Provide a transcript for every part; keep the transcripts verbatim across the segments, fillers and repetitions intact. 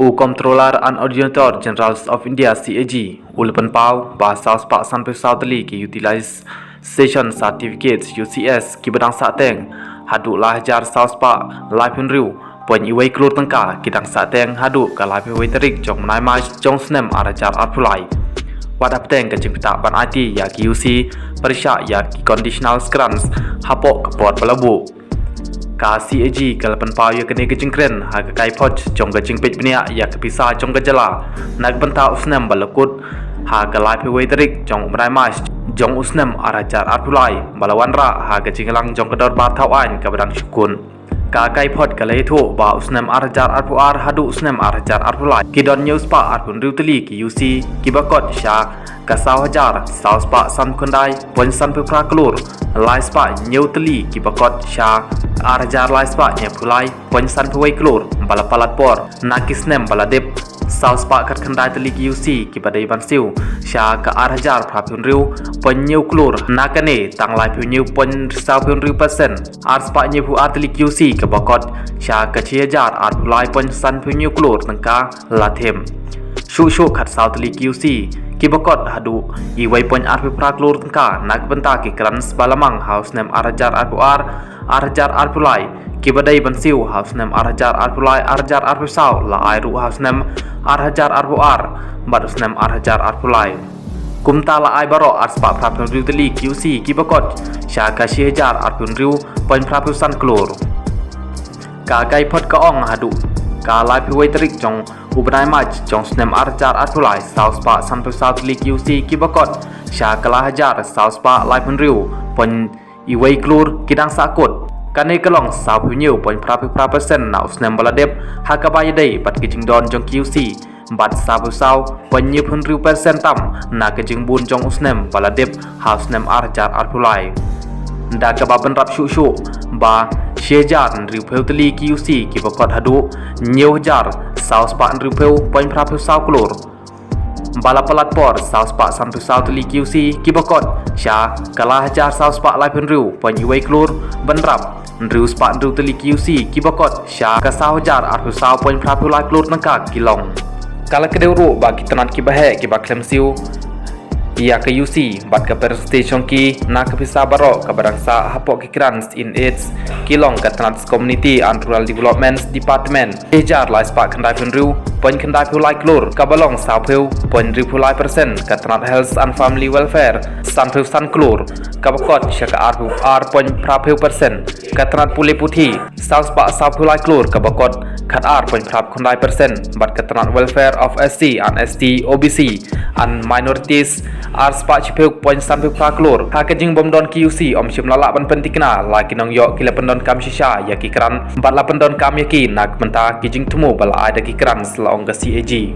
U Comptroller and Auditor General of India, C A G, u la pynpaw ba saw spah sanphew saw tylli ki Utilization Certificates, U C S, kiba dang sahteng haduh lai hajar saw spah laiphew hynriew point wei klur tyngka ki dang sahteng haduh ka laiphew wei tarik jong u bnai March jong u snem ar hajar arphew lai. Wat hapdeng ka jingpynthikna ban aiti ïa ki U C, pyrshah ïa ki conditional grants hapoh ka por ba la buh. Ka C A G ka la pynpaw ïa kane ka jingkren ha ka kaiphod jong ka jingpeit bniah ïa ka pisa jong ka jylla na ka bynta u snem ba la kut ha ka laiphew wei tarik jong u bnai March jong u snem ar hajar arphew lai, ba la wanrah ha ka jingïalang jong ka dorbar thaw aiñ kaba dang shu kut. Ka kaiphod ka la ïathuh ba u snem ar hajar arphew ar haduh u snem ar hajar arphew lai ki don hynñiew spah arphew hynriew tylli ki U C kiba kot sha ka saw hajar saw spah sanphew khyndai point sanphew phra klur, lai spah hynñiew tylli kiba kot sha ar hajar lai spah hynñiewphew lai point sanphew wei klur, ba la palat por na ki snem ba la dep. Saw spah khatkhyndai tylli ki U C kiba dei ban siew sha ka ar hajar phraphew hynriew point hynñiew klur, na kane tang laiphew hynñiew point sawphew hynriew percent. Ar spah hynñiewphew ar tylli ki U C kiba kot sha ka shi hajar arphew lai point sanphew hynñiew klur tyngka la thep. Shuh shuh khatsaw tylli ki U C kiba kot haduh wei point arphew phra klur tyngka na ka bynta ki grants ba la mang ha u snem ar hajar arphew ar ar hajar arphew lai kiba dei ban siew ha u snem ar hajar arphew lai ar hajar arphew saw, la ai ruh ha u snem ar hajar arphew ar bad u snem ar hajar arphew lai. Kumta la ai baroh ar spah phraphew hynriew tylli ki U C kiba kot sha ka shi hajar arphew hynriew point phraphew san klur. Ka kaiphod ka ong haduh ka laiphew wei tarik jong u bnai March jong u snem ar hajar arphew lai, saw spah sanphew saw tylli ki U C kiba kot sha ka lai hajar saw spah laiphew hynriew point wei klur ki dang sah kut. Kane ka long sawphew hynñiew point phraphew phra percent na u snem ba la dep ha kaba ïadei bad ki jingdon jong ki U C, bad sawphew saw point hynñiewphew hynriew percent tam na ka jingbun jong u snem ba la dep ha u snem ar hajar arphew lai. Da kaba bynrap shuh shuh ba shi hajar hynriewphew tylli ki U C kiba kot haduh hynñiew hajar saw spah hynriewphew point phraphew saw klur, ba la palat por saw spah sanphew saw tylli ki U C kiba kot sha ka lai hajar saw spah laiphew hynriew point wei klur, bynrap hynriew spah hynriew tylli ki U C kiba kot sha ka saw hajar arphew saw point phraphew lai klur tyngka ki long. Ka la kdew ruh ba ki tnat kiba heh kiba khlem siew ïa ka U C bad ka percentage jong ki na ka pisa baroh kaba dang sah hapoh ki grants in aids ki long ka tnat Community and Rural Development Department, shi hajar lai spah khyndaiphew hynriew point khyndaiphew lai klur, kaba long sawphew point hynriewphew lai percent, ka tnat Health and Family Welfare sanphew san klur, kaba kot sha ka arphew ar point phraphew percent, ka tnat pule puthi saw spah sawphew lai klur, kaba kot khatar point phraphew khyndai percent, bad ka tnat Welfare of S C and S T, O B C and Minorities ar spah shiphew point sanphew phra klur. Ha ka jingbym don ki U C, ym shym la lah ban pynthikna la ki nongïoh ki la pyndonkam shisha ïa ki grant bad la pyndonkam ïa ki na ka bynta ki jingthmu ba la ai da ki grants, la ong ka C A G.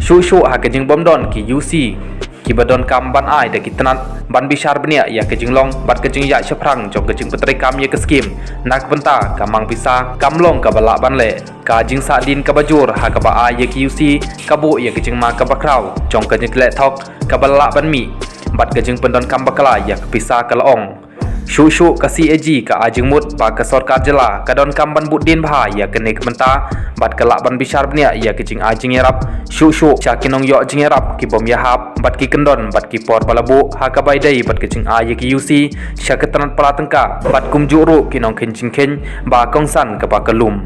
Shuh shuh ha ka jingbym don ki U C kiba donkam ban ai da ki tnat ban bishar bniah ïa ka jinglong bad ka jingïaid shaphrang jong ka jingpyntreikam ïa ka skim na ka bynta ka mang pisa kam long kaba lah ban leh. Ka jingsahdien kaba jur ha kaba ai ïa ki U C ka buh ïa ka jingma kaba khraw jong ka jingkhleh thok kaba lah ban mih bad ka jingpyndonkam bakla ïa ka pisa, ka la ong. Shuh shuh ka C A G ka ai jingmut ba ka sorkar jylla ka donkam ban bud dien bha ïa kane ka bynta bad ka lah ban bishar bniah ïa ka jingai jingïarap shuh shuh sha ki nongïoh jingïarap ki bym ïahap bad ki kyndon bad ki por ba la buh ha kaba ïadei bad ka jingai ïa ki U C sha ka tnat pla tyngka bad kumjuh ruh ki nongkheiñ jingkheiñ ba kongsan kaba ka lum.